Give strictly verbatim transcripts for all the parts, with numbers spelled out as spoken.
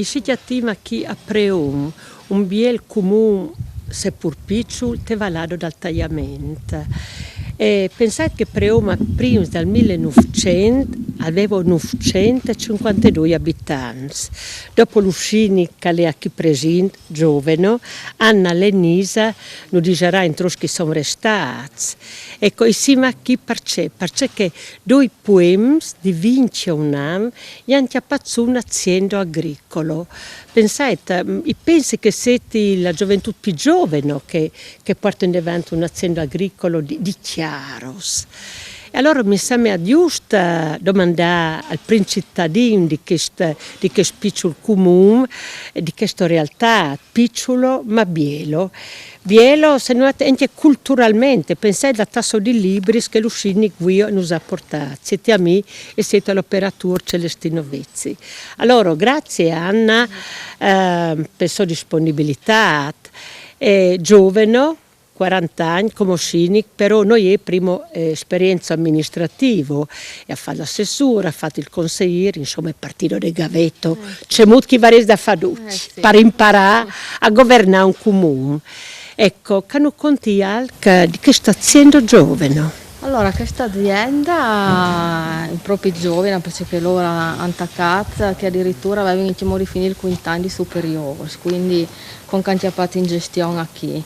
Si cjatìm achì a Preon, un biel cumun, sepur piçul, tevaladu dal Taiament. E pensait che Preon a prims dal mil e nûfcent al veva nûfcent e cincuantedoi abitants. Dopo lu sinic che al è achì presint, zoveno, Anna Lenisa, nus disarà intrò ch'i son restâts. Eco, i sin achì parcè? Parcè che doi puems di vincjeun agns i àn cjapât sù un aziendo agricolo. Pensait, i pensi che seti la zoventût plui zoveno che, che puarta indevant un aziendo agricolo di, di cjaros. E alora mi semea just domandâ al prin citadin di chest, di chest piçul cumun, di chesta realtât, piçulo ma bielo. Bielo, se no ancje culturalmentri, pensait la tassa di libris che lu sinic vuio nus à puartât, seti a mi e seti al operadôr Celestino Vezzi. Alora, grazie Anna, eh, par sô disponibilitât. Eh, zoveno, cuaranta agns, come sinic, però no je primo, eh, esperienzo aministrativo, e à fat l'assessôr, à fat il consejîr, insome, partito de gaveto, cemût ch'i varès da fâ ducj, par imparâ a governâ un cumun. Eco, che nus conti alc di chesta aziendo zoveno? Alora, chesta azienda, propit zovena, parcè che lôr a àn tacât, che adiritura a vevin inmò di finî il cuint agn di superiôrs, cuindi cumò ch'a àn cjapât in gjestion achì,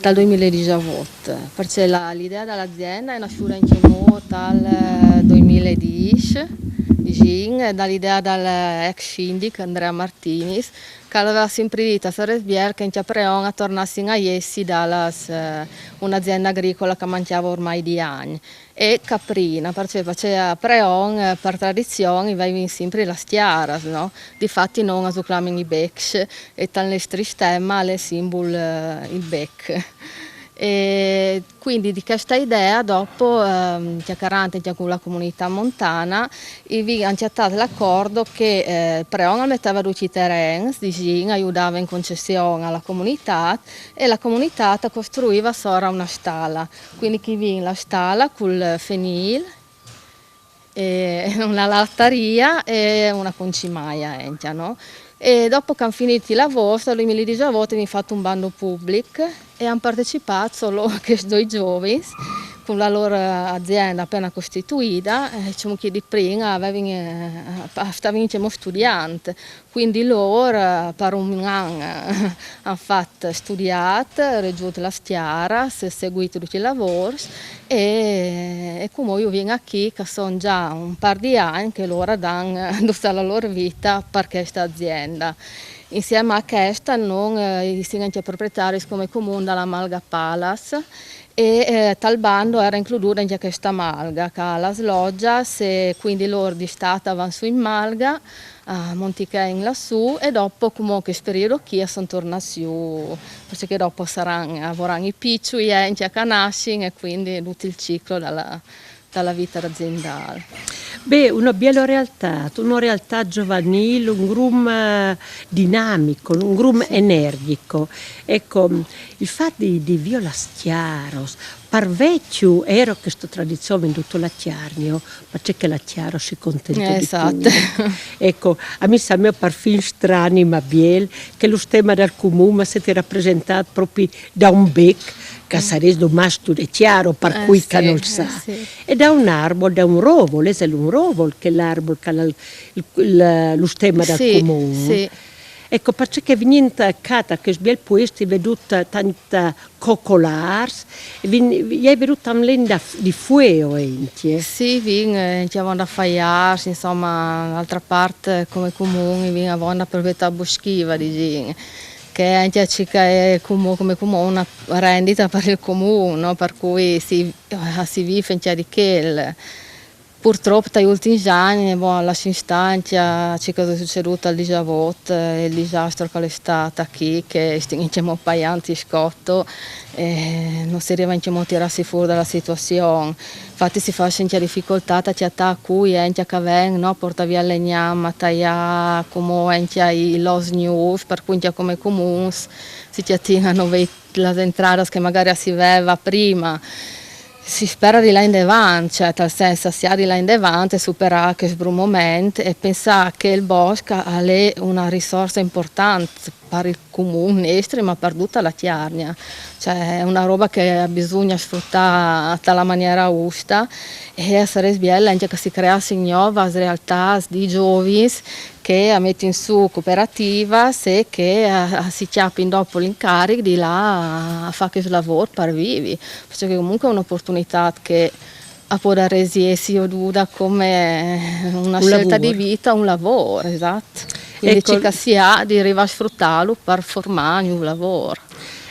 tal doi mil e disevot. Parcè la, l'idea da l'azienda a è nassuda inmò tal, eh, doi mil e dîs, disìn, da l'idea dal ex sindic Andrea Martinis, che al veva simpri dit: al sarès biel che a Preon a tornassin a jessi dalas, eh, un'azienda agricola ch'a mancjava ormai di agns. E caprina, parcè, parcè a Preon, eh, par tradizion, i vevin simpri las cjaras, no? Difati nô a zuclamin i becs, e tal nestri stema al è simbul, eh, il bec. E cuindi di chesta idea dopo, ehm, cjacarant ancje cun la comunitât montana, i vin ancje cjatât l'accordo che, eh, Preon al meteva ducj i terens, disìn, a judava in concession a la comunitât, e la comunitât a costruiva sora una stala. Cuindi chi vin la stala cul fenîl, e una lataria e una concimaia ancje, no? E dopo ch'a àn finît i lavôrs, tal doi mil e disevot, a vin fat un bando public e a àn partecipât solo chescj doi zovins, cun la lôr azienda apena costituida, e cemût ch'i dîs prima, a vevin, eh, a stavin inmò studiant, cuindi lôr, eh, par un an, eh, a àn fat studiât, regjût las cjaras, seguît ducj i lavôrs e, e cumò i vin achì ch'a son za un pâr di agns che lôr a dan duta la lôr vita par chesta azienda. Insiemi a chesta, nô, eh, i sin ancje proprietaris come comun da la malga Palas, e, eh, tal bando a era includuda ancje chesta malga, ch'a à las loggias, e cuindi lôr d'istât a van sù in malga, a montichein lassù, e dopo cumò chest periodo chi a son tornâts jù, parcè che dopo a saran, a voran i piçui, eh, ancje ch'a nassin, e cuindi dut il ciclo da la, da la vita aziendâl. Beh, una biela realtât, una realtât zovanîl, un grum, eh, dinamico, un grum energjico. Eco, il fat di, di vê las cjaros, par vecju, ero chesta tradizion in duto la Cjargno, ma ce che la cjaro si contenta di tut. Eco, a mi mi semea parfin strani, ma biel, che lu stema dal cumun al seti rapresentât propit da un bec, ch'a sarès lu mastu de cjaro, par cui ch'a nol sa. E da un arbul, da un rovul, isal un rovul chel arbul ch'al à il, il, lu stema dal cumun. Eco, parcè che vignint ca ta chest biel puest, i ai vedût tant cocolârs, i ai vedût tant len di fueo ancje. Sì, vin, eh, ancje avonda faiârs, insome, altra part, come cumun, i vin avonda proprietât boschiva, disìn, che ancje a circa, eh, cumun, come cumun una rendita par il cumun, no? Par cui si, eh, si vîf ancje di chel. Purtrop, tai ultins agns, bon, lassin stâ ancje ce ch'al è sucedût tal disevot, eh, il disastro ch'al è stât achì, che i stin ancjemò paiant il scotto, e no si riva ancjemò a tirâsi fûr da la situazion. Infati si fâs ancje dificoltât a cjatâ cui, eh, ancje ch'a ven, no, a puartâ via legnam, a taiâ cumò ancje i, i lôs gnûfs, par cui ancje come cumuns si cjatìn a no vê las entradas che magari si veva prima. Si spera di là indevant, cioè, tal sens, si ha di là indevant e superà chest brut moment e pensà che il bosc al è una risorsa importante per il comune nestri, ma per tutta la Cjargna. Cioè, è una roba che bisogna sfruttare dalla maniera giusta e sarebbe bella anche che si creassero nuove realtà di giovani che a mettono su cooperative e che a, a si chiappino dopo l'incarico di là a fare questo lavoro per vivi, perché comunque è un'opportunità che a podaresi essere veduta come una un scelta lavoro. Di vita, un lavoro, esatto. Quindi ecco, che si ha di arrivare a sfruttarlo per formare un lavoro.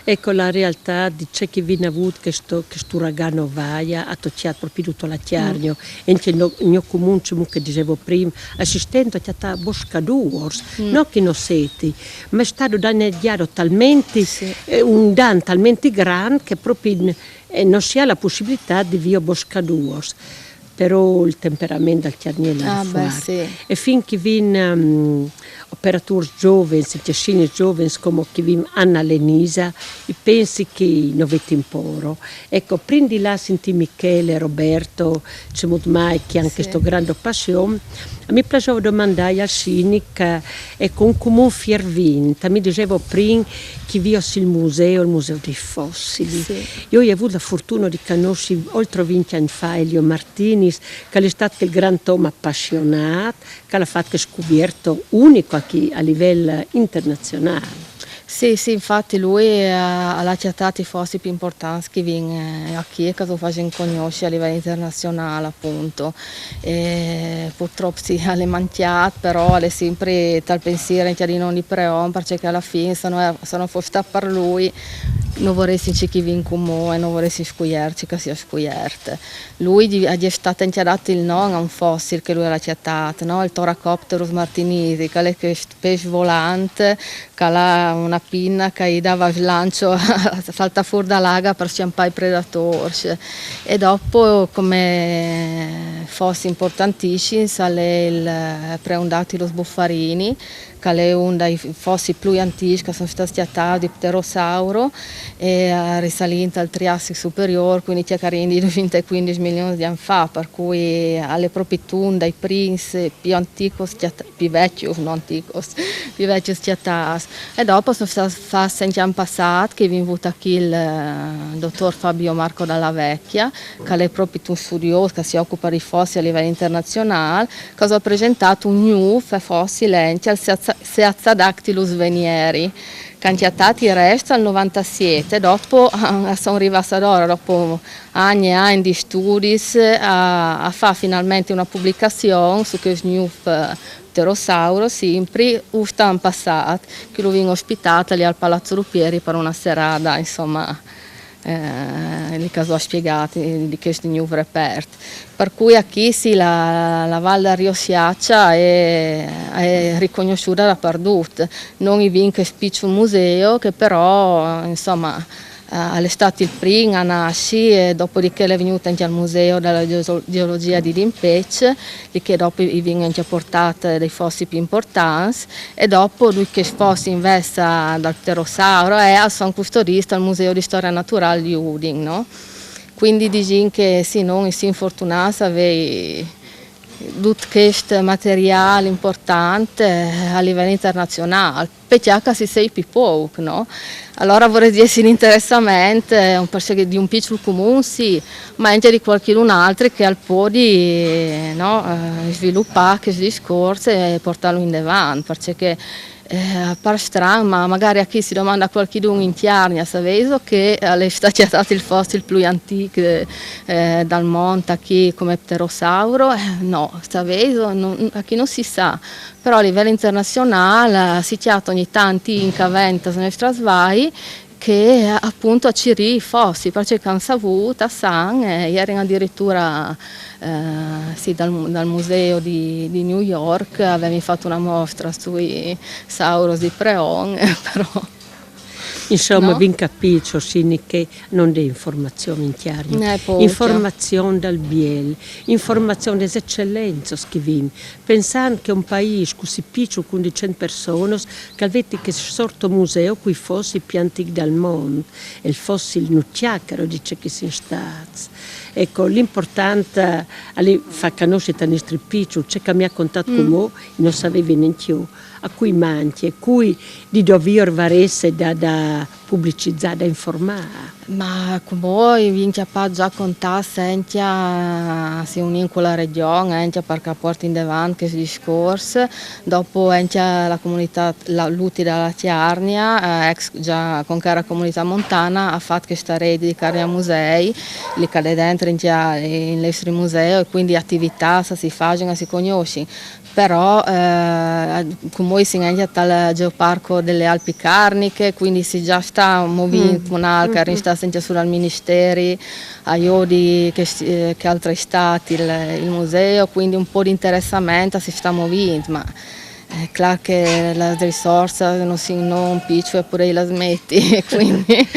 Ecco, la realtà di ciò che viene avuto che sto, che sto uragano vaia ha toccato proprio tutto la Cjargna. Mm. E anche il mio comune, che dicevo prima, assistendo a chiattare boscadors, mm. Non che non siete, ma è stato danneggiato talmente, sì. Eh, un danno talmente grande che proprio in, eh, non si ha la possibilità di via boscadors. Però il temperament dal cjargnel ah, beh, sì. E fin che vin um, operatori giovani, cescini giovani come che vin Anna Lenisa, e pensi che non vedi imporo. Ecco, prima di là sentì Michele, Roberto, c'è mai che anche sì. Sto grande passione. Mi piaceva domandare al sinic, ecco, un comune fiervint, mi dicevo prima che vi ho il museo, il museo dei fossili. Sì. Io ho avuto la fortuna di conoscere oltre venti anni fa Elio Martini, Martinis, che è stato il gran Tom appassionato, che l'ha fatto scoperto unico a, chi, a livello internazionale. Sì, sì, infatti lui ha, ha accettato i fossi più importanti che viene a chi che lo facciano conoscere a livello internazionale, appunto. E purtroppo sì, l'è manchiato, però l'è sempre tal pensiero anche di non di preon, perché alla fine se non, se non fosse per lui non vorrei che chi viene con noi e non vorrei scoperto che sia scoperto. Lui ha stato anche dato il nome a un fossile che lui ha accettato, no? Il Toracopterus martinisi, che è questo pesce volante che ha una pinna che gli dava slancio a saltare fuori dall'acqua per scampare i predatori. E dopo, come fossile importantissimo, è il Preondactylus buffarinii, che è uno dei fossili più antichi che sono stati accettati di pterosauro e risalente al Triassico superiore, quindi circa di duecentoquindici milioni di anni fa, per cui è proprio uno dei primi più antichi, più vecchi, non antichi, più vecchi accettati. E dopo sono stati fatti anche in passato, che è venuto qui il dottor Fabio Marco Dalla Vecchia, che è proprio un studioso che si occupa di fossili a livello internazionale, che ha presentato un nuovo fossile, il Seazadactylus venieri, che hanno accettato il resto al novantasette, dopo sono arrivati ad ora, dopo anni e anni di studi, a, a fare finalmente una pubblicazione su questo nuovo pterosauro, sempre, usta in passato, che lo vengo ospitato lì al Palazzo Rupieri per una serata, insomma, eh, lì che ho spiegato di questo nuovo reperto. Per cui a chi sì la, la Val del Rio Siaccia è, è riconosciuta da Pardut, non i vince spiccio museo che però insomma eh, è stato il primo a nascere e dopodiché è venuto anche al Museo della Geologia di Dimpec, lì che dopo i vengono anche portati dei fossi più importanti e dopo lui che fosse invece dal pterosauro è al son custodista al Museo di Storia Naturale di Udin, no? Quindi diciamo che sì, noi siamo fortunati ad avere tutto questo materiale importante a livello internazionale, perché si sa più poco, no? Allora vorrei dire sì l'interessamento di un piccolo comune, sì, ma anche di qualcun altro che al può di, no, eh, sviluppare questo discorso e portarlo in avanti, perché eh, par strano, ma magari a chi si domanda a qualcuno in Chiarnia, sapeso che è stato accettato il fossile più antico eh, dal mondo, a chi come pterosauro? Eh, no, sapeso, non, a chi non si sa, però a livello internazionale si chiama ogni tanto in caventa, se ne strasvai, che appunto a cirì i fossi, perché hanno saputo, san, eh, ieri addirittura eh, sì, dal, dal, museo di, di, New York, abbiamo fatto una mostra sui Sauros di Preon, però Insomma, No? Vin capito, Sini, che non è informazione in chiaro. Eh, po, Informazione dal biel, informazione des eccellenze che vin. Pensando che un paese così piccolo, con cento persone, che avete che sorto museo, qui fossi più antichi dal mondo, e il fossile nucciacaro dice che si stati. Ecco, l'importante è fa conoscere i nostri piccoli, ciò che mi ha contato mm. come non sapevi neanche io, a cui manchi, e cui di dover varesse da, da pubblicizzare, da informare. Ma come voi vi inchiappate già con Tass, enchia si unì con la regione, enchia perché porti in davanti questo discorso, dopo enchia la comunità, la, l'Uti della Ciarnia, eh, ex già con cara comunità montana, ha fatto questa rete di carnia musei, li cade dentro in, in i nostri musei e quindi attività si fanno, si conoscono. Però eh, come si è tal geoparco delle Alpi Carniche, quindi si già sta movendo mm. con Alcar, mm-hmm. sta sempre sul ministeri, a Iodi che, eh, che altri stati il, il, museo, quindi un po' di interessamento si sta movendo, ma è chiaro che la risorsa non si non piccio eppure la smetti. Quindi.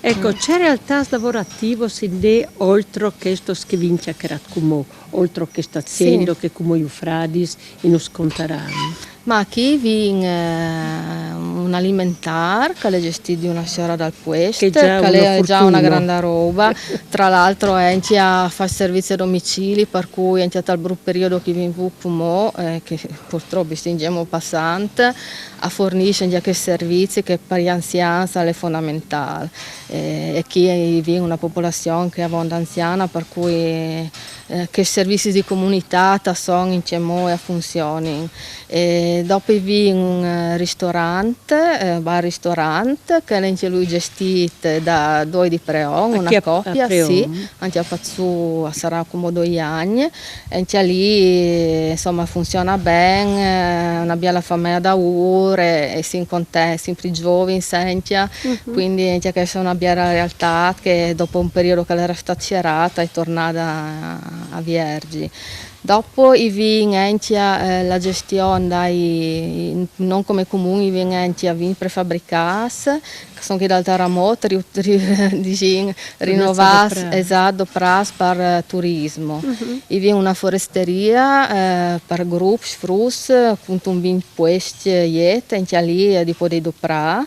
Ecco, c'è realtà lavorativo si dà oltre questo che vince a Cratcumò? Oltre che sta azienda sì. Che come i fradis e non scontaranno. Ma qui vin eh, un alimentar che è gestito di una signora dal puesto, che, che è già una grande roba. Tra l'altro è anche a fare servizi a domicili, per cui anche tal brutto periodo che vin vu come, eh, che purtroppo stingiamo passante, a fornisce anche servizi che per gli anziani è fondamentale. Eh, e qui vin una popolazione che è abbonda anziana, per cui eh, che servizi di comunità sono in che modo funzionano. E dopo vi un eh, ristorante, eh, bar ristorante, che è anche lui gestito da due di Preon, una coppia, sì, anche a Pazzu sarà come due anni, e anche lì insomma funziona bene, eh, una bella famiglia da ore e si incontra sempre giovani, sentia, uh-huh. Quindi anche questa è una bella realtà che dopo un periodo che l'era stata cerrata è tornata a Viergi. Dopo i vin enchia eh, la gestione dai, non come comune, i vin enchia vin prefabbricati, che sono che dal terremoto ri, ri, disin, rinnovati, esatto, doprati per eh, turismo. Uh-huh. I vin una foresteria eh, per gruppi, frutti, appunto un vin puesti, iet, enchia lì eh, di poter doprare.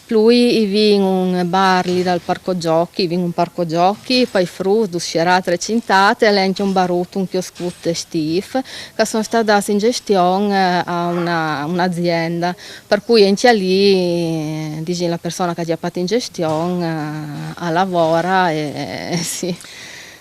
Plui i vin un bar lì dal parco giochi, i vin un parco giochi, poi frutti, sierate, recintate, e anche un barut, un chioschut estif, che sono stati dati in gestione eh, a una, un'azienda. Per cui anche lì, dice la persona che ha fatto in gestione, eh, a lavora e, e sì.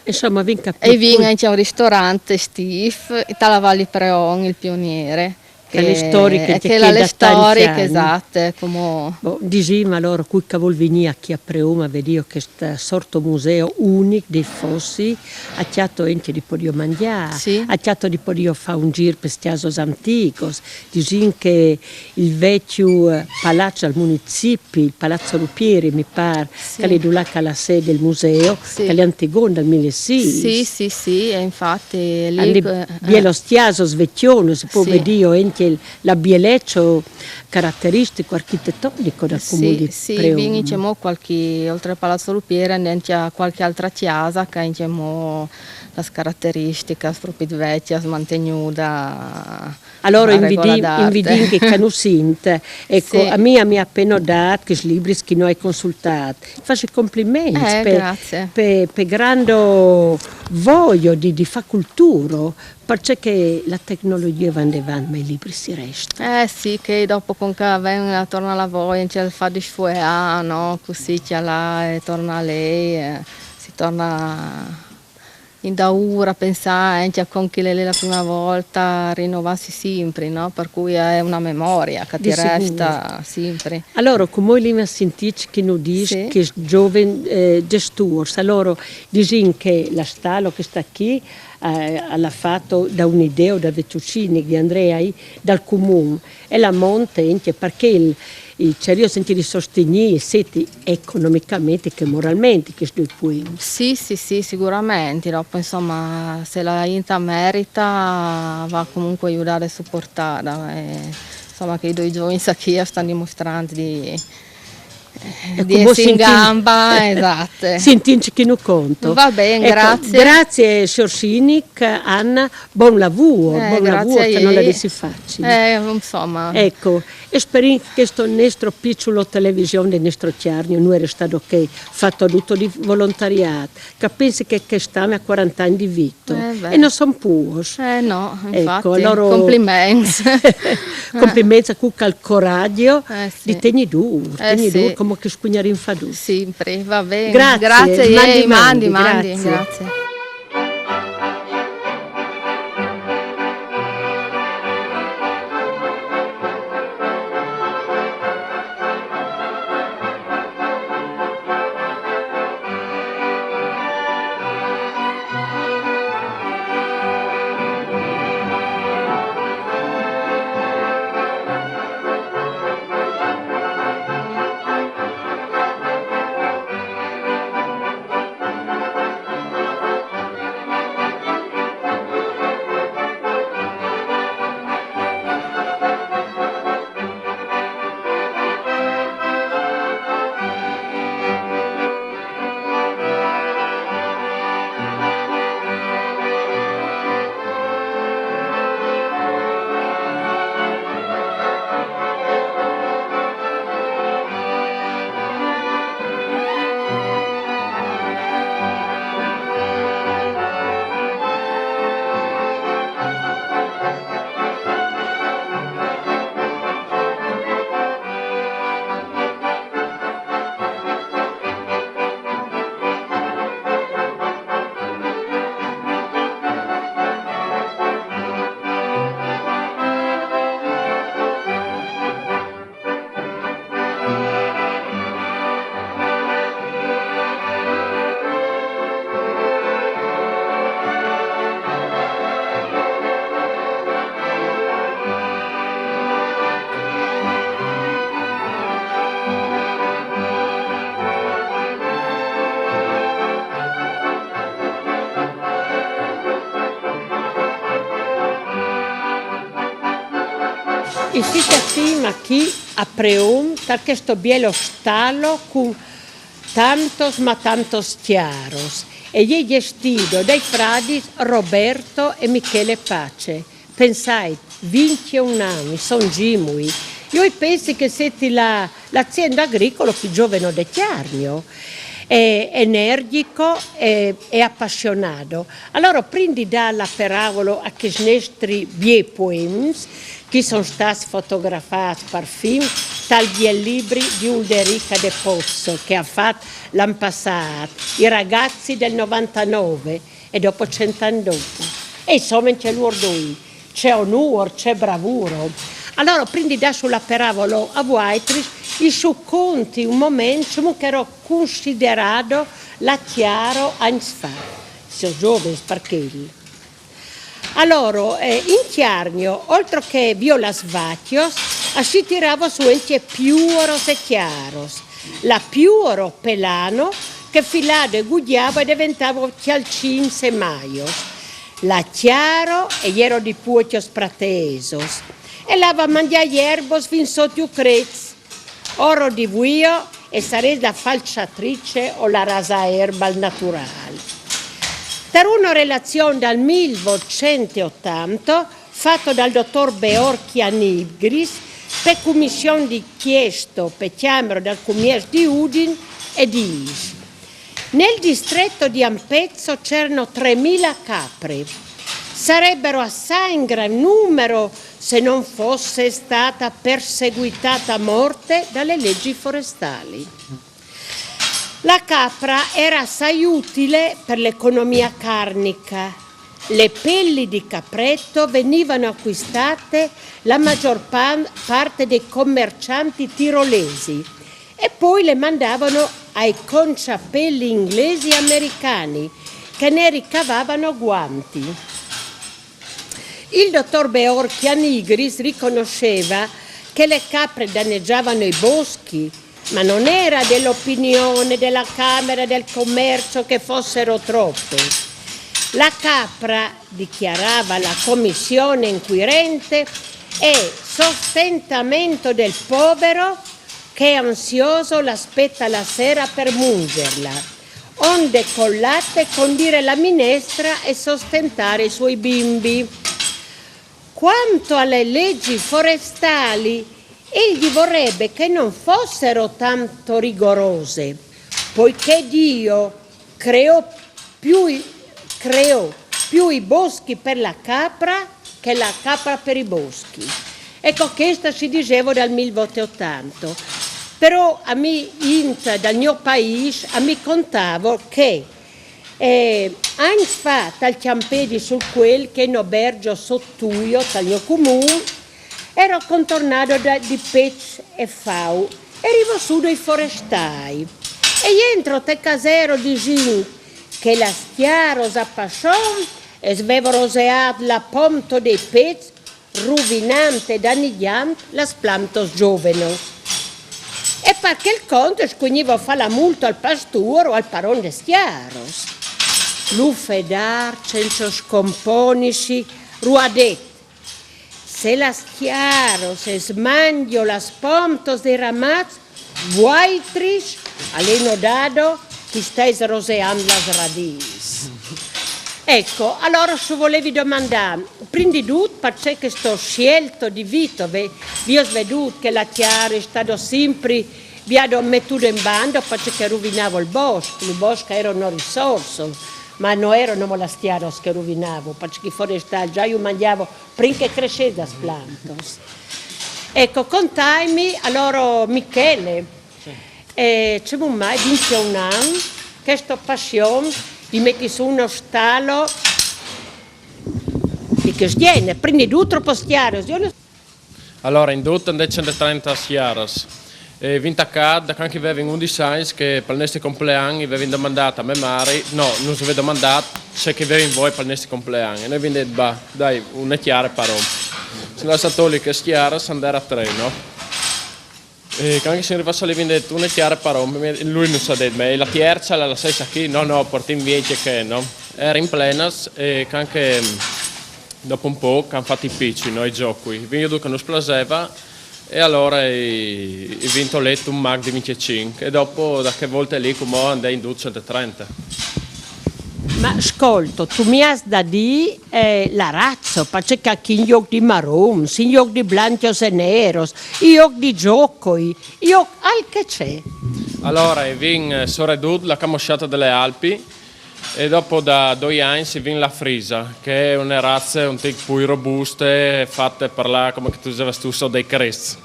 Insomma, vin capito. E vin anche un ristorante estif, Talavali Preon, il pioniere. Che le storiche, che, che le storiche, esatto, come... Bon, dicima allora, cui che vuol venire qui a Preoma, vedi io che sta sorto museo unico dei fossi, a chiatto ente di podio mangiare, sì. A chiatto di podio fare un giro per stiasos anticos, disin che il vecchio eh, palazzo al municipio, il palazzo Rupieri mi pare, sì. Che è là che la sede del museo, sì. Che è antigon dal millesis. Sì, sì, sì, e infatti lì... Bielo stiaso, svecchiono, si può sì. Vedere anche la bieleccio caratteristico architettonico del comune sì, di sì, Preone. Diciamo, qualche, oltre al Palazzo Rupiere, anche a qualche altra chiesa che diciamo, la caratteristica proprio vecchia, mantenuta. Allora, invidin che canusint, ecco, sì. A mia mi ha appena dato che libri che noi consultati. Faccio complimenti eh, per, per, per grande voglio di, di fare cultura, perché che la tecnologia va avanti, ma i libri si resta. Eh sì, che dopo con che vengono torna la voglia, c'è il fa di sfuea, no? Così c'è là e torna lei, eh, si torna in daura a pensare anche a con chi è la prima volta, rinnovarsi sempre, no? Per cui è una memoria che ti resta sempre. Allora, come lì mi sentite che non dice sì. Che giovane eh, gestur, allora dicono che la stalla che sta qui eh, l'ha fatto da un'idea da Vettuccini, di Andrea, dal comune, e la monte anche perché il, il cerioso anche di sostenere seti economicamente che moralmente che sto qui. Sì, sì, sì, sicuramente, dopo insomma se la INTA merita va comunque aiutata e supportata. E, insomma che i due giovani sa chi stanno dimostrando di Dies in gamba, esatto. Sintìnci chi nu conto. Va ben, ecco, grazie. Grazie, signor Sinic, Anna, bon lavoro, eh, bon lavoro che non l'avessi facile. Eh, insomma. Ecco, e speri che sto nostro piccolo televisione del nostro Chiarnio non era stato che fatto tutto di volontariato, che pensi che quest'anno ha quaranta anni di vita. Eh, e non sono puos. Eh no, infatti, ecco, allora, complimenti. Complimenti a chi ha il coraggio, eh, sì, di tenere duro, eh, tenere duro, sì, come che scugnare in faduto. Sempre, va bene. Grazie, grazie, mandi, mandi, mandi, grazie. E si stima chi a Preon, tal chesto bielo stalo cun tantos ma tantos chiaros, e je gestido dai fradis Roberto e Michele Pace. Pensait, vintiun anni, son gimui. Io pensi che seti la, l'azienda agricolo più giovano de Chiarnio, è energico e, e appassionato. Allora, prima di dare la peravola a che snestri bie poems, che sono stati fotografati par film, tal biel libri di Ulderica De Pozzo, che ha fatto l'anno passato, I ragazzi del novantanove, e dopo cent'anni dopo. E insomma, c'è l'ordoi, c'è onore, c'è bravuro. Allora, prima di dare sulla peravola a vuaitris, i su conti un momento, che ero considerato la Chiaro anni fa. Sono giovane, perché Allora, eh, in Chiarnio, oltre che violas vachios, a si tirava su anche piuros e chiaros. La piuoro pelano che filado e gugliava e diventava chialcins e maios. La chiaro e iero di puochios pratesos. E lava a mangiare ierbos fin sotto i crets. Oro di vuio e sarei la falciatrice o la rasa erba al natural. Per una relazione dal milleottocentottantaotto, fatto dal dottor Beorchi a Nigris, per commissione di chiesto per chiamero dal commercio di Udin e di Is. Nel distretto di Ampezzo c'erano tremila capre. Sarebbero assai in gran numero se non fosse stata perseguitata a morte dalle leggi forestali. La capra era assai utile per l'economia carnica. Le pelli di capretto venivano acquistate la maggior pa- parte dei commercianti tirolesi e poi le mandavano ai conciapelli inglesi e americani che ne ricavavano guanti. Il dottor Beorchi a Nigris riconosceva che le capre danneggiavano i boschi, ma non era dell'opinione della Camera del Commercio che fossero troppe. La capra, dichiarava la commissione inquirente, è sostentamento del povero che ansioso l'aspetta la sera per mungerla, onde col latte condire la minestra e sostentare i suoi bimbi. Quanto alle leggi forestali, egli vorrebbe che non fossero tanto rigorose, poiché Dio creò più i, creò più i boschi per la capra che la capra per i boschi. Ecco, questo si diceva dal mil vot e otanto. Però a mi, int dal mio paese, a mi contavo che eh, anni fa, tal Ciampedi sul quel che no bergio sottuio, tal mio comune, ero contornato da, di pets e fau, e rivo su dei forestai. E entro te casero di gente che la stiaros a passon e svevoroseat la ponto dei pets, ruvinant e danigiant las plantos giuvenos. E par quel conto scugnivo fa la multo al pastor o al paron de stiaros. Lu fedar, censo scomponisi, ruadet: se las stiaros es mangio las pontos de ramats, vuaitris aleno dado chi stais roseant las radis. Ecco, allora se volevi domandare, prima di tutto, perché questo scelto di vito, ve, vi ho veduto che la tiara è stata sempre, vi hanno mettuto in bando perché che rovinavo il bosco, il bosco era una risorsa, ma non erano la stiaros che rovinavo, perché fuori sta già io mangiavo prima che cresceva plantos. Ecco, contaimi allora Michele, eh, c'è mai vinto un anno, questa passione di mettere su uno stallo di che genere, prendi tu troppo stiaro, io non Allora, in dut ande cent e trenta stiaros. E vin taccat da quand che vevin undis agns che pal nestri complean i vevin domandat a me mari, no, nus vevin domandat se che vevin voi pal nestri complean. E noi vin det, bah, dai, une tiare par om. Sin lasat toli che stiaros, sand er a tre, no? E quand che sin rivats li vin det, une tiare par om, e lui nus ha det, ma la tierza la lassais chi? No, no, portin vie che, no? Erin plenas e quand che dopo un poc han fat i pici, no, i giocui. Vin viodut che nus plaseva e allora i, i vin tolet un mac di venticinc e dopo da che volte li cumò andè in dut cent e trenta. Ma scolto, tu mi has da dì eh, la razza, perché che chi in lloc di marrons, in lloc di blancos e neros, in lloc di giocoi, in lloc al che c'è. Allora, i vin eh, soredut la camosciata delle Alpi e dopo da doi agns i vin la Frisa, che è une razze un tic pui robuste, fatte par là, come che tu dicevas tu, so dei crest.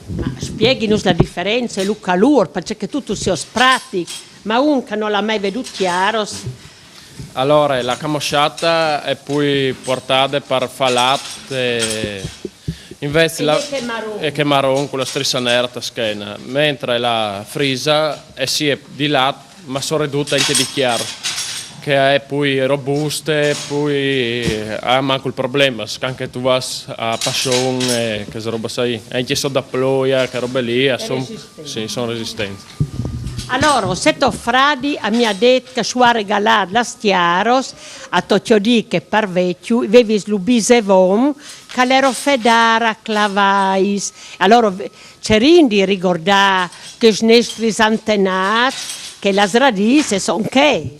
Ma spieghinus la differenza e lu calur, perché che tu tu sios pratic, ma un che non l'ha mai vedut chiaros. Allora, la camosciata è pui portade par fa lat, invece la che marron. E che marron con la strissa nera ta schena, mentre la Frisa è sì è di lat, ma soredut anche di chiar, che è pui robuste, pui ha manco il problema, anche tu vas a passion, eh, che roba sai, anche sotto a ploia, che robe lì, a son, Resistenti. Sì, sono resistenti. Allora, se to fradi a mi ha det che su ha regalat las tiaros, a to ciò dì che par vecchiu vevis lu bisevon che l'ero fedar a Clavais. Allora, ve- cerin di ricordar che i nestris antenats, che las radices son che.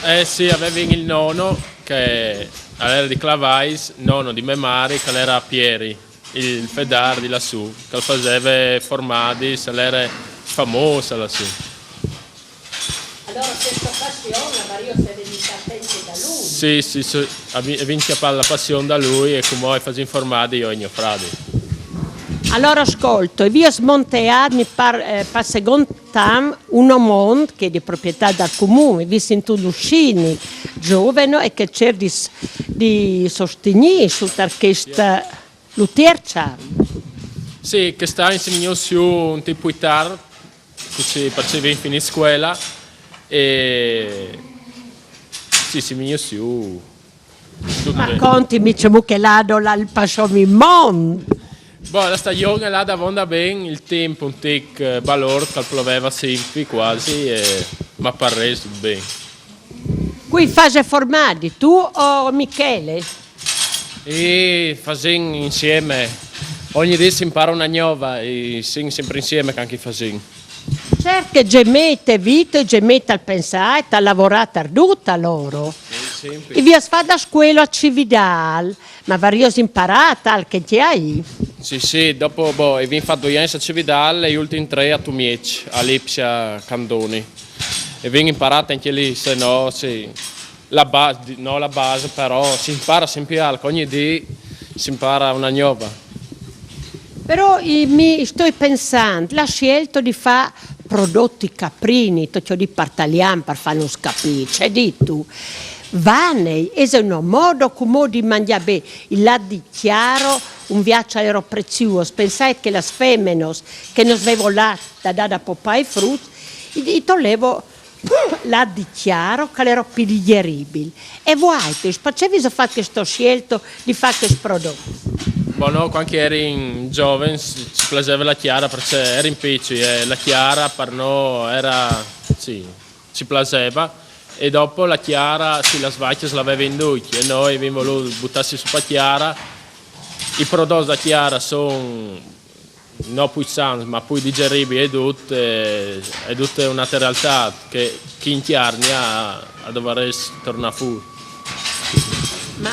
Eh sì, avevi il nono che era di Clavais, nono di me mari, che era Pieri, il fedar di lassù, che faceva formadi, se l'era famosa lassù. Allora, questa passione, Mario, se vedi sapente da lui. Sì, sì, sì, e vin chiappà la passione da lui e come facciamo formadi io e mio frate. Allora, ascolto, e via smontearmi par, eh, par secondo tam un omont che è di proprietà dal comune, vi sentito Lucini, giovane e che cerca di, s- di sostenere su questa l'utiercia. Sì, quest'anno si migno su un tipo itar, così perché vi finì scuola e sì, si migno su. Ma contimi, c'è che l'ado là il pasciò mi mon. Boh, la stagione là da vonda ben, il tempo un tic eh, balor che pioveva sempre quasi, e, ma per il resto ben. Qui fase formadi, tu o Michele? E facciamo insieme. Ogni dì si impara una gnova e sin sempre insieme che anche fasìn. Certo che gemete vito e gemete al pensare, a lavorare per tutto loro. Sempre. E vi as fatto a scuola a Cividal, ma variosi imparata al che ti hai? Sì, sì, dopo, boh, e vin fatto due anni a Cividal e gli ultimi tre a Tumiec, a Lipsia Candoni. E vin imparato anche lì, se no, sì. La base, no la base, però si impara sempre algo, ogni dì si impara una gnova. Però i- mi sto pensando, la scelta di fare prodotti caprini, ti ho di par talian, per farnos capire, c'è di tu. Vanei, è un modo come di mangiare beh, il latte di chiaro, un viaggio ero prezioso, pensate che le femmene che non svevo latte da dare a papà e frutti, i, i tolevo latte di chiaro, che era più digeribile. E voi, perché vi ho fatto questa scelta di fare questo prodotto? Boh, no, quando eri giovani ci piaceva la chiara perché eri in piccoli e la chiara per noi era, sì, ci piaceva. E dopo la chiara, sì, la svacchia l'aveva in ducchi e noi abbiamo voluto buttarsi su per chiara. I prodotti da chiara sono no più sani, ma più digeribili e tutte, è tutta un'altra realtà che chi in chiarnia a dovresti tornare fuori. Ma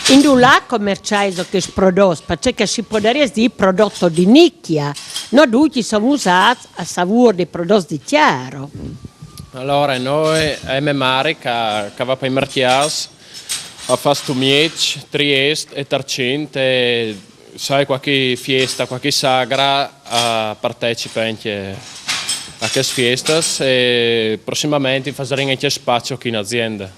in dove commercializo che prodotto? Perché si potrebbe dire prodotto di nicchia, no tutti sono usati a sapore dei prodotti di chiaro. Allora, noi a M Mare che, che va per i mercati, a fa Stumiec, Trieste e Tarcint e sai qualche fiesta, qualche sagra a partecipa anche a queste fieste e prossimamente faremo anche spazio qui in azienda.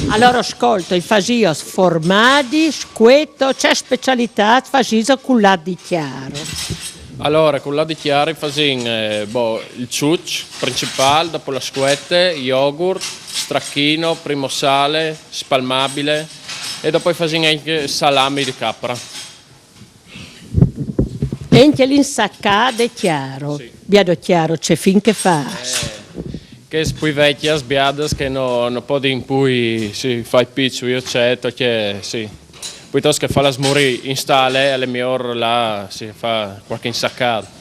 Allora ascolta, i fasio formadi, scueto, c'è specialità fasisa con latte di chiaro. Allora, con latte di chiaro fasìn eh, boh, il ciuc principale, dopo la scuette, yogurt, stracchino, primo sale, spalmabile e dopo fasìn anche salami di capra. E anche l'insaccà de chiaro. Sì. Biado chiaro, c'è fin che fa. Che spui vecchie sbiadas che no, no podin pui si fai pizzu, io c'è, che sì. Piuttosto che farla smorire in stale, è meglio là si fa qualche insaccata.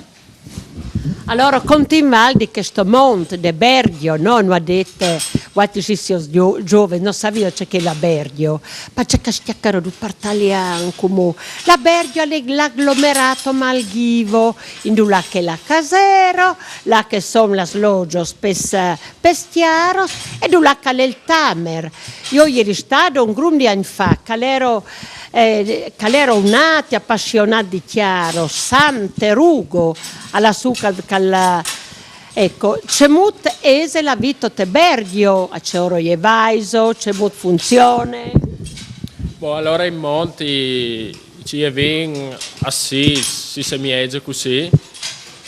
Allora, continua di questo monte de Berghio, no? Non ha detto, guarda, se si giovane, non sapevo c'è che la Berghio, ma c'è che schiaccherò di par talian, come la Berghio è l'agglomerato malghivo, in là che la casero, là che sono las logios pes, pestiaros, e là che è il Tamer. Io ieri stato un grum di anni fa, che ero eh, che ero un altro appassionato di chiaro, Santerugo, alla suca, alla... Ecco, cemut ese la vita te Berghio, a ce oro je vaiso, cemut funzione? Boh, allora in monti ci è vin a sì, si se miege così,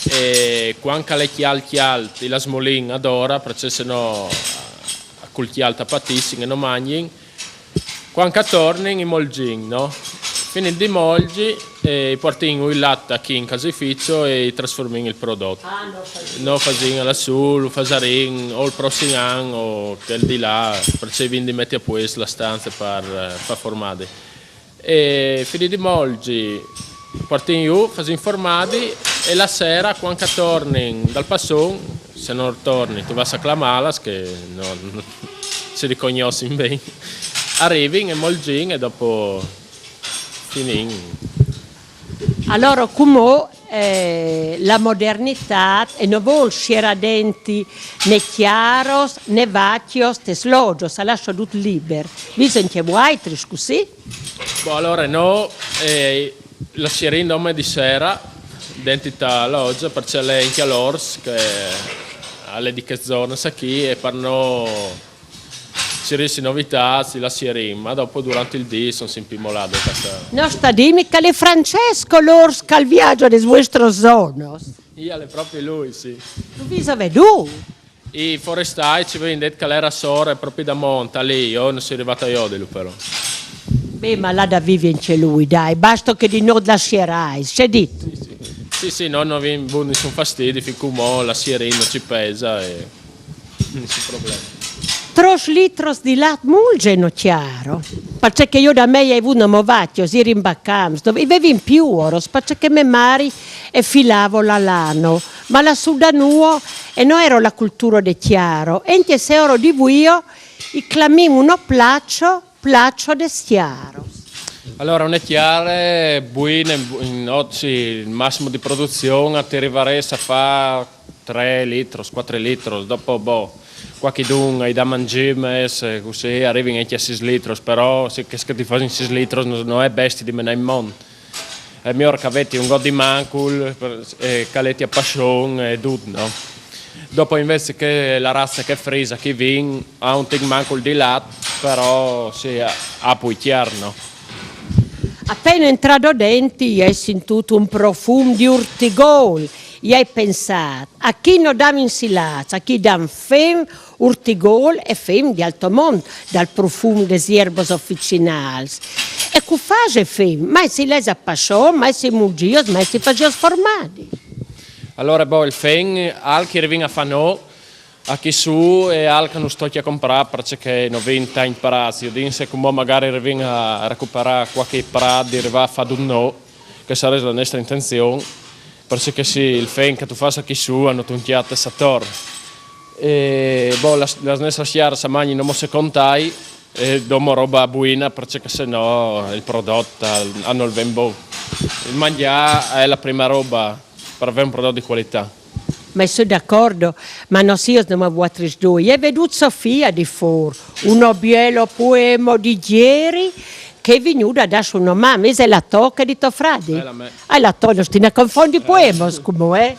e quando le chial chial, ti la smolin adora, perché se no col chial tapatissin e non mangin, quando tornin i molgin, no? Finit di molgi e portin il latte qui in caseificio e trasformin il prodotto. Ah, no, no fasin alla sul, fasarin o il prossimo anno o quel di là, perché vin di mettere a posto la stanza per, per formare. E finit di molgi, portin giù, fasin formati e la sera quando tornin dal passon, se non torni tu vas a clamarlas che non si riconoscono bene, arrivin e molgin e dopo finin. Allora, come eh, la modernità e non vuol sierare denti né chiaros né vacchios te slogios, a lascio tutto libero. Bisogna che vuoi così? Boh, allora no, eh, la sierà in nome di sera, dentro la loggia, perché lei è anche l'ors che alle di che zona sa chi e per no ci resti novità, si la sierà, ma dopo durante il dì sono sempre molate. Non sta dimmi che è Francesco l'ors che al viaggio del vostro zonos. Io è proprio lui, sì. Tu vi sapete tu? I forestai ci avevano detto che l'era sora proprio da monta lì, io non sono arrivato a Jodelu però. Beh, ma là da vive anche lui, dai, basta che di noi la sierai, c'è detto. Sì, sì, sì, no, non abbiamo avuto nessun fastidio, fin come la sierina ci pesa e nessun problema. Tros litros di lat mulgeno, Chiaro. Parcè che io da me i ai vut nomo vacchios, i eri in bacams, dove i vevin più oros, parcè che me mari e filavo la lano, ma la sudanuo e no ero la cultura de Chiaro, e anche se oro di vuio, i clamim uno placcio, placcio de Chiaro. Allora, une chiare buine, in, in, sì, il massimo di produzione ti arrivaresti a fare tre litri, quattro litri, dopo, boh, qualchidun ai da mangimes, così arrivi anche a sei litri, però se che, che ti fai in sei litri non, non è bestia di menare in monte. È meglio che avete un god di mancul, per, eh, caleti a passion e tutto, no? Dopo invece che la razza che frisa, che vin, ha un tic mancul di lat, però sì, ha, ha poi chiaro, no? Appena entrato dentro, i ai sentut un profum di urtigol, i ai pensat, a chi no dam insilats, a chi dam fem, urtigol e fem di alto mont, dal profum des ierbos officinals. E cu fase fem, mai si les a passion, mai si mugios, mai si fasios formadi. Allora, boh, il fem, al che rivin a far no, a chi su e al che non sto a comprare, perché non vin tanti prazzi. Io dico, se come magari rivin a recuperare qualche prat, di arrivare a fare un no, che sarebbe la nostra intenzione, perché sì, il fem che tu fai a chi su, hanno tunchiato e sator. E, boh, la, la nostra siara sa mangi non se contai, e domo roba buina, perché se no il prodotto hanno il ben bon. Il mangiare è la prima roba per avere un prodotto di qualità. Ma sono d'accordo, ma non si osno ma vuatris due. E vedut Sofia di for, uno bielo poemo di ieri che è venuto a darsi una mano, è la tocca di tuo frate? È la me. È la tua, non ti ne confondi poemos, come è?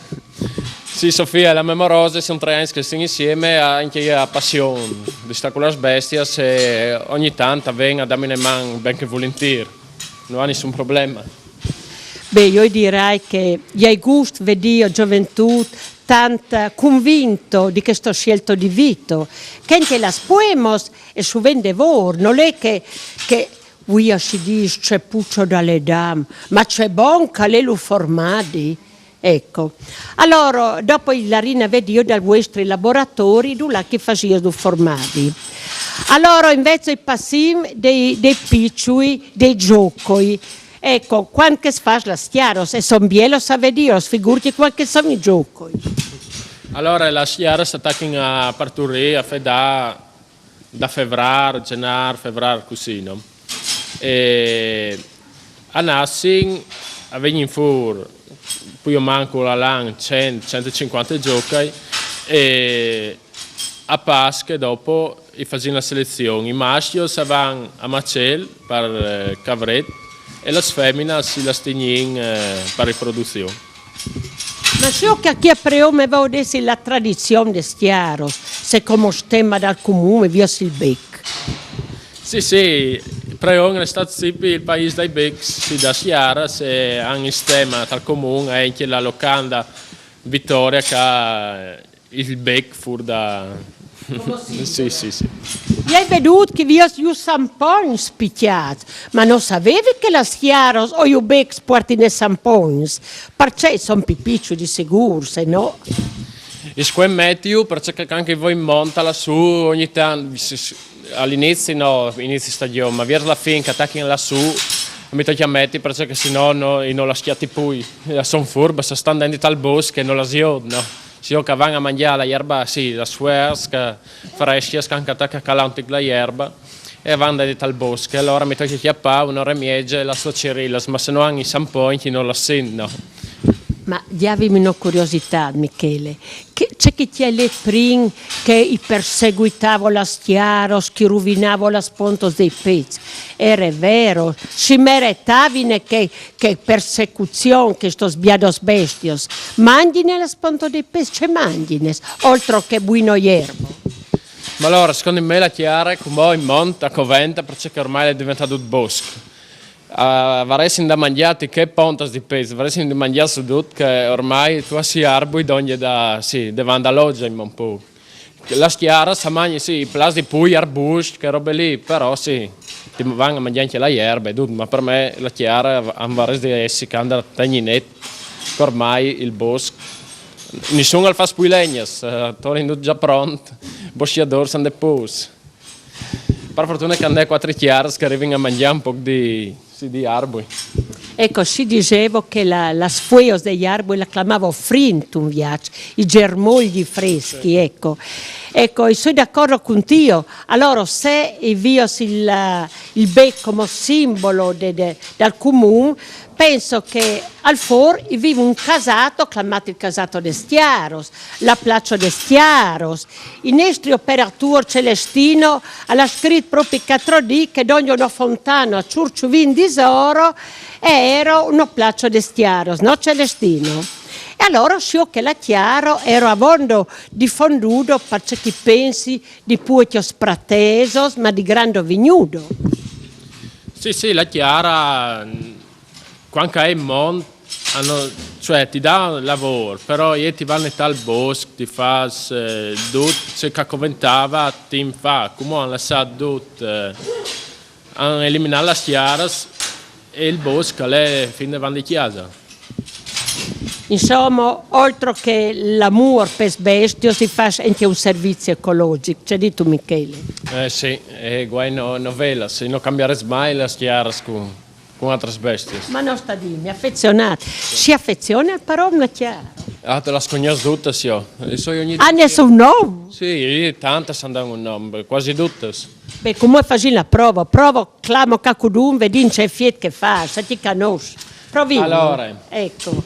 Sì, Sofia, la mia morosa, sono tre anni che stiamo insieme, anche io ho passione di stare con le bestie, se ogni tanto venga a darmi una mano, ben che volentieri, non ha nessun problema. Beh, io direi che i ai gust, vedio gioventù, tant convinto di questo scelto di vito, che anche las poemos e suvente vor, non è che, che vuia si dis ce pucio da ledam, ma ce bon che l'è lu formadi. Ecco. Allora, dopo la rina vedio dal vuestri laboratori, du là che fasios du formadi. Allora, invece i passim dei, dei picciui, dei giocoi. Ecco, quando che si fa la schiaros, e son bielo sa vedios, figurti quando che son i giocoi. Allora, la schiara si attacca a parturire, a fedare da febrar, gennar, febrar, così, no? E a nassin, a vegnin fur, poi io manco la lan, cent, centocinquanta giocai, e a Pasche dopo i facin la selezione. I maschi se van a Macel per eh, cavret e las feminas si las tegnin eh, per riproduzione. Ma so che a chi a Preome va odessi la tradizione de schiaros, se come stemma dal comune, via il bec. Sì, sì, Preon è stato sempre il paese dei Becs, sì, da Schiara, se hanno il stemma tal comune, è anche la locanda Vittoria che ha il bec fur da... sì, sì, sì. I hai vedut che vi ho ju sampons picchiats, ma non sapevi che la Schiaros o ju becs portine sampons, perché son pipici di sicuro, se no... E squemmetti io, perché anche voi in monta lassù ogni tanto, all'inizio no, inizio stagione, ma verso la fine che attacchi lassù, mi tocca a metti perché se no, no, io non la schiatti poi, la son furba, se sta andando dal bosco e non la si no. Si io che van a mangiare la erba, sì, la suerska, fresca, scanca attacca calante la erba, e van da dentro al bosco, allora mi tocca chiappare un'ora e mezza e la so cerilla, ma se no anche i samponi non la sento. Ma diavimi una curiosità, Michele, che c'è chi ti è le prin che i perseguitavo la schiaros, che ruvinavo la spontos dei pezzi. Era vero, si meretavine che, che persecuzione che sto sbiados bestios. Mangine la sponto dei pezzi, c'è mangines, oltre che buino ierbo. Ma allora, secondo me la chiara, come in monta, coventa, perché ormai è diventato un bosco. Uh, varessero da mangiare che pontas di pezzo, varessero da mangiare su tutto che ormai tu si arbui donde da, sì, davanti all'oggia in un po'. La schiara sa mangia, sì, i plas di pui, arbusci, che robe lì, però sì, ti vanno a mangiare anche la erba e tutto, ma per me la chiara ha un varese di essi che andrà a tegninetto, che ormai il bosco Nissun al fâs plui legnas, eh, tornint dut za pront, boscjadôrs and è pôcs. Par fortune che and è cuatri cjaras che a rivin a mangjâ un pôc di, sì, di arbui. Eco, si disêso che la, las fueos dai arbui la clamavo frint un viaç, i germogli freschi, eco. Eco, i soi d'acordo cun ti. Alora, se i vios il, il bec come simbolo de, de, dal cumun, penso che al fôr i vivo un casato, clamât il casato des Cjaros, la placio des Cjaros. Il nestri operatôr Celestino al à scrit propi chel altri dì che dongje una fontana a Çurçuvin disoro e ero una placio des Cjaros, no Celestino? E alora sio che la Cjaro ero avondo difondudo, parcè che i pensi di puecjos pratesos, ma di grando vignudo. Sì, sì, la Cjara, cuant che e è in mont, a no, cioè, ti dà lavôr, però jê ti va a netâ il bosc, ti fâs, eh, dut ce che a coventava timp fa, cumò a àn lassât dut, eh, a àn eliminât las cjaras e il bosc al è fin devant di cjasa. Insome, oltri che l'amôr pes bestios, i fâs ancje un servizi ecologic, ce dîstu, Michele? Eh sì, e guai no, no vêlas, se no cambiarès mai las cjaras cun, cun altras bestias. Ma no sta dîmi, afezionât. Si afeziona però una cjara? Ah, te las cognòs dutas jo. E soi ogni... Ah, a àn un non? Sì, tantas a àn un non, cuasi dutas. Beh, cumò fasìn la prova, provo, clamo cacudun, vedìn ce efiet che e fâs, se ti cognòs. Provìn. Alore. Eco.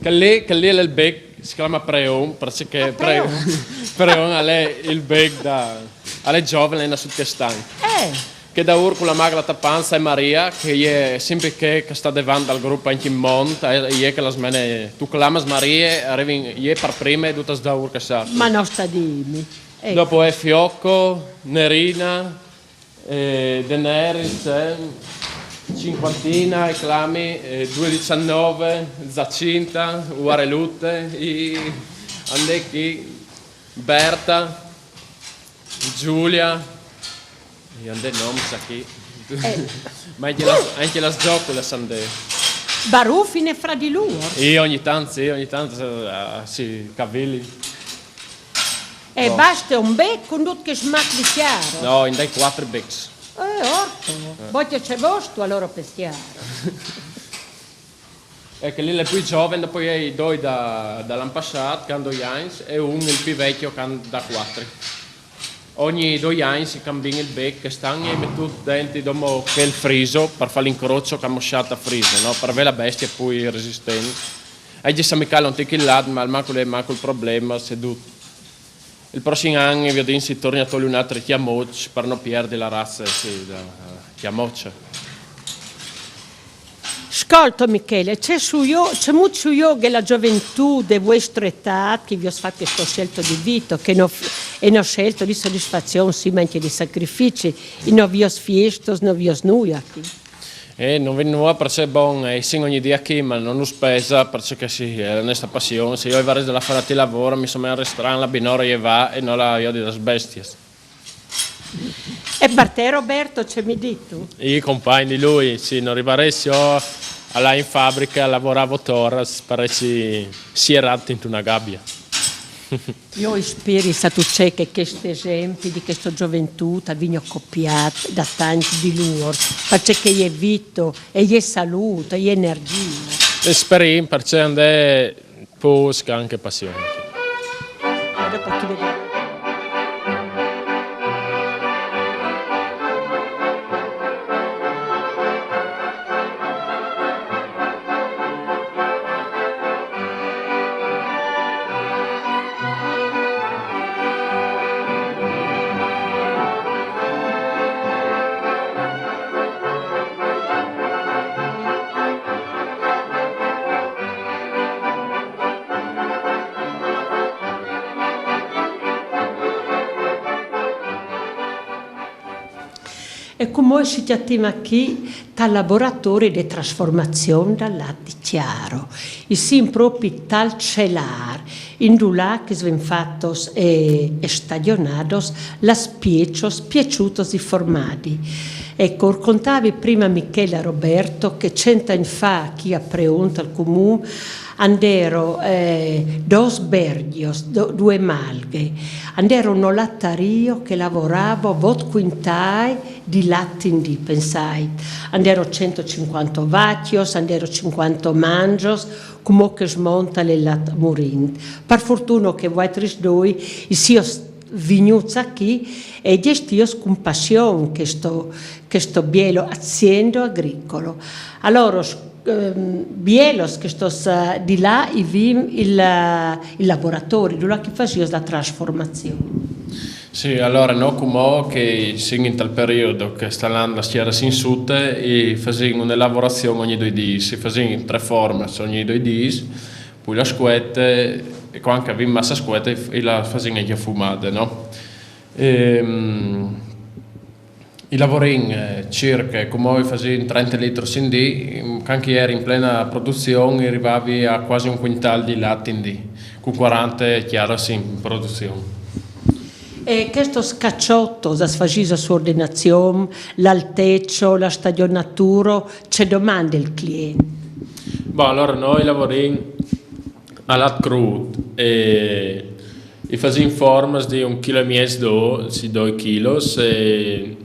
Chel li, chel li al è il bec, si clama Preon, parcè che... Ah, Preon. Preon al è il bec da, al è zovin, al è nassût chest an. Eh. Chê daûr cu la magla ta pansa e je Maria, che e je simpri chê che e sta devant dal grup ancje in mont, e je chê che las mene, tu clamas Marie, a rivin jê par prime dutas daûr che e sa. Ma no sta dîmi. Eco. Dopo e je Fiocco, Nerina, eh, Daenerys, eh, Cinquantina, e clami, eh, due diciannove, Zacinta, Uarelute, i, and è chi, Berta, Giulia, e and è noms achì. Eh. Ma ancje las, ancje las zocule a sàn dî. Barufin fra di lôr? Sì, ogni tant, sì, ogni tant, eh, sì, cavili. E baste un bec cun dut chest mac di cjaros? No, i 'nd ai cuatri becs. Eh, orco. Eh. Bocje ce vôstu alora pes cjaros? E chel li al è il plui zovin, dopo i ai doi da, dal an passât, che a àn doi agns, e un, il plui vecjo, che a 'nd à cuatri. Ogni doi agns i cambìn il bec, chest an i ai metût dentri domo chel friso, par fâ l'incrocio che a àn mossât a Friso, no? Par vê la bestia plui resistent. E je sa Michele un tic in là, ma almancul, almancul probleme, se dut. Il prossim an, viodìn, si torni a toli un altri cjamoç par no pierdi la raze, sì, da, eh, cjamoça. Scolto, Michele, ce sù jo, cemût sù jo che la zoventût de vuestro etât, che i vês fat chesto sielto di vito, che no, e no sielto di sodisfazion, sì, ma ancje di sacrifici, i no vês fiestos, no vês nuia chi. Eh, no vin nuia parcè, bon, eh, i sin ogni dì achì, ma no nus pesa, parcè che sì, e je la nestra passion. Se jo i varès da lâ fora ti lavôr, mi somee restran la binore e va e no la jodi das bestias. E par te, Roberto, ce mi dîstu? I compagn di lui, sì, no rivarès jo a lâ in fabriche a lavorâ vot oras, par jessi sierât intuna gabie. Jo i speri, sâstu ce, che chest esempi di chesto zoventût al vigno copiât da tancj di lôr, parcè che e je vito, e je salût, e je energjie. E sperìn, parcè and è pôcs che a àn ancje passion. E dopo ti vedìn. E cumò si cjatìn achì tal laboratori de trasformazion dal lât di cjaro. I sin propi tal celâr, indulà che a ven fatos e, e stagjonados las piecios, pieciutos di formadi. Eco, o contavi prime a Michele e a Roberto che cent agns fa, chi a Preon tal cumun, Andero eh, dos bergios, do, due malghe. Andero uno lattario che lavoravo vot quintai di lattindi, pensai. Andero centocinquanta vacchios, andero cinquanta mangios, cumò che smonta le lat murint. Par fortuna che vuaitris doi i sio vignuts a chi e gestios cun passion questo, questo bielo aziendo agricolo. Allora, ehm, bielos che stos eh, di là i vim il, eh, il laboratori, dove che fasios la trasformazione. Sì, allora no cumò che sin in tal periodo che sta l'an la schiera sin sute e fasin una lavorazione ogni due dis, si fasin tre formas ogni due dis, poi la scuete e quando che avim massa scuete e la fasin anche fumate, no? Ehm, I lavorin eh, circa come i fasin trenta litri in dì, quando che eri in plena produzione arrivavi a quasi un quintal di latte in dì, con quaranta chiaras in produzione. E questo scacciotto, la sfacisa suordinazione, l'altezzo, la stagionatura, ce domanda il cliente? Bon, allora noi lavorin a lat crud e i fasin formas di un chilo e mezzo, sì, due kilos e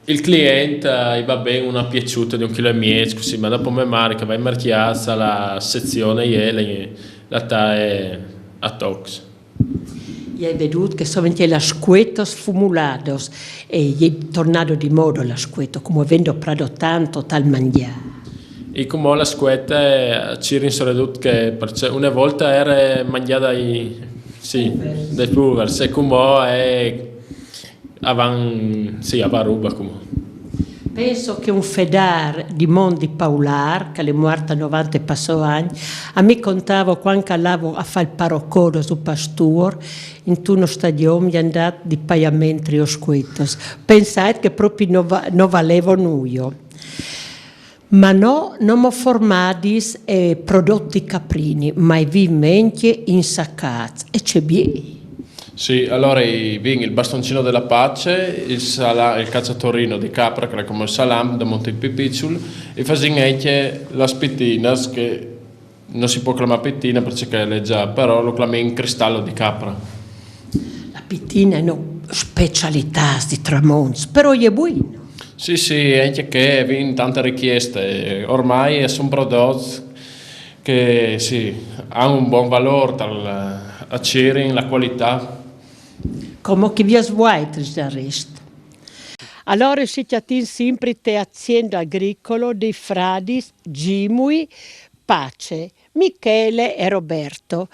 il cliente eh, gli va bene una piaciuta di un chilo e mezzo, così, ma dopo me mare che va in merchiazza la sezione iele la tae a tox. I hai vedut che sovente las scuetas fumuladas e i è tornado di moda la scueta, come avendo prado tanto tal mangiare. E come la scueta eh, ci rinsoredut che perché una volta era mangiata dai, sì, dai pulvers e come è avan, sì, avan ruba come. Penso che un fedar di Mondi Paulard, che l'è muarta a novanta e passò anni, a mi contavo quando che lavo a fare il parocoro su pastor, in tuno stagione mi è andato di paiamentri o scuetos. Pensate che proprio non, va, non valevo nuio. Ma no, non ho formadis e prodotti caprini, ma i vi menche insaccati e c'è bien. Sì, allora i vin il bastoncino della pace, il, sala, il cacciatorino di capra, che è come il salam, da Monte Pipicciul, e fasin anche las pitinas, che non si può clamare pitina perché è già, però lo clami in cristallo di capra. La pitina è una specialità di Tramonts, però è buono. Sì, sì, anche che vin tante richieste. Ormai sono prodotti che sì, hanno un buon valore tal, a Cirin, la qualità. Come che vi svuaitris del resto. Allora si chiatin sempre te azienda agricolo dei fradis Gimui Pace, Michele e Roberto.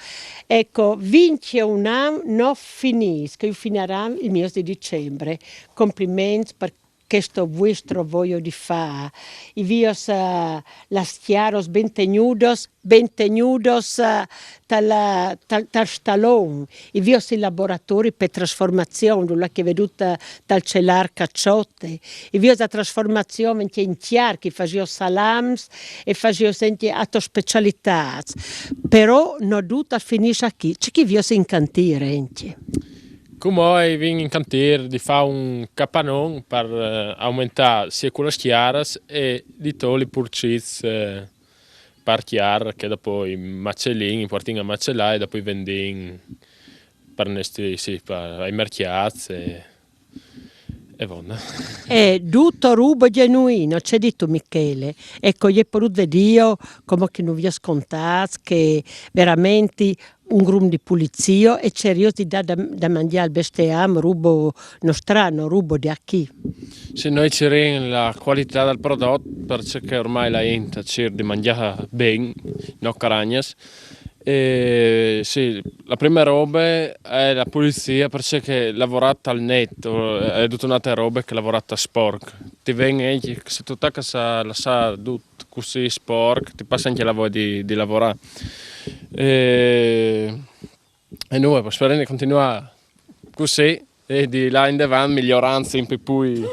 Ecco, vince un anno non finisco, io finirà il mese di dicembre. Complimenti per questo vostro voio di fare. I vios uh, las chiaros ben tegnudos, ben tegnudos uh, tal, tal, tal stalon. I vios i laboratori per trasformazione, la che veduta tal celar cacciotte. I vios la trasformazione anche in chiar, che fasio salams e fasio senti atto specialità. Però no dut al finisce qui, c'è chi vios in cantiere anche. Come vin in cantiere di fare un capanon per eh, aumentare sia con le schiaras e di togli purciz eh, per chiar che dopo i macellin, i portin a macellare e dopo i vendin per nesti, sì, per, ai merchiazzi e, e vonda. È tutto rubo genuino, c'è detto Michele. Ecco, gli è potuto Dio come che non vi ho scontato, che veramente un grum di pulizio e ceriosi da, da, da mangiare il bestiam rubo nostrano, rubo di a chi. Se noi cerchiamo la qualità del prodotto, perché ormai la gente cerca di mangiare bene, no caragnas, e sì, la prima roba è la pulizia, perché lavorata al netto è tutta un'altra roba che lavorata sporca. Ti viene, se tu tacchi a lasciare tutto così sporco, ti passa anche la voglia di, di lavorare. E, e noi sperando di continuare così e di là in avanti migliorando sempre più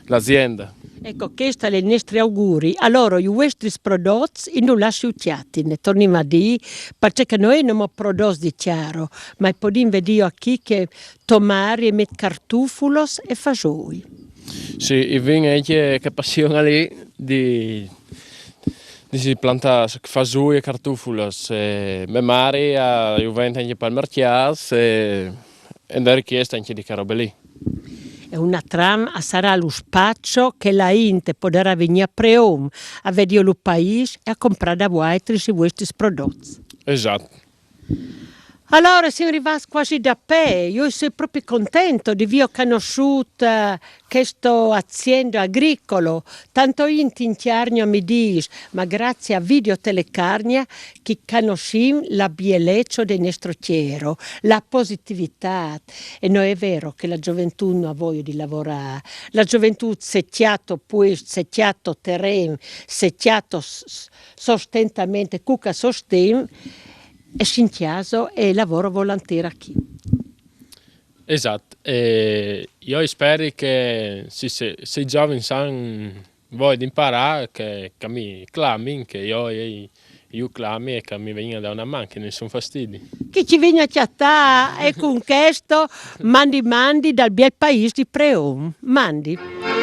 l'azienda. Ecco, questo è il nostro augurio. Allora, i vostri prodotti, in un lascio chiatti, ne torniamo a dire, perché noi non abbiamo prodotti di chiaro, ma poi vediamo a chi che tomari e met cartufulos e fasoi. Sì, i vin anche che passione lì di Disi planta fasui e cartufulas, e me mari a juventa anche pal mercias e, e da richiesta anche di carobelì. E una tram a sarà lo spazio che la inte podarà venire a Preom, a vedere lo paese e a comprare da voi i vostri prodotti. Esatto. Allora siamo arrivati quasi da pè, io sono proprio contento di vi ho conosciuto questo azienda agricolo, tanto in Tintiarnia mi dice, ma grazie a Video Telecarnia che conosciamo la bellezza del nostro cielo, la positività. E non è vero che la gioventù non ha voglia di lavorare, la gioventù se chiato puesto, se chiato terreno, se chiato sostentamento, cuca sosten, e si inchiaso e lavoro volontiera qui. Esatto, e io spero che se, se, se i giovani sanno voi di imparare che, che mi clami, che io, io, io clami e che mi venga da una mano, che nessun fastidio. Che ci viene a chattare e con questo mandi mandi dal bel paese di Preom. Mandi.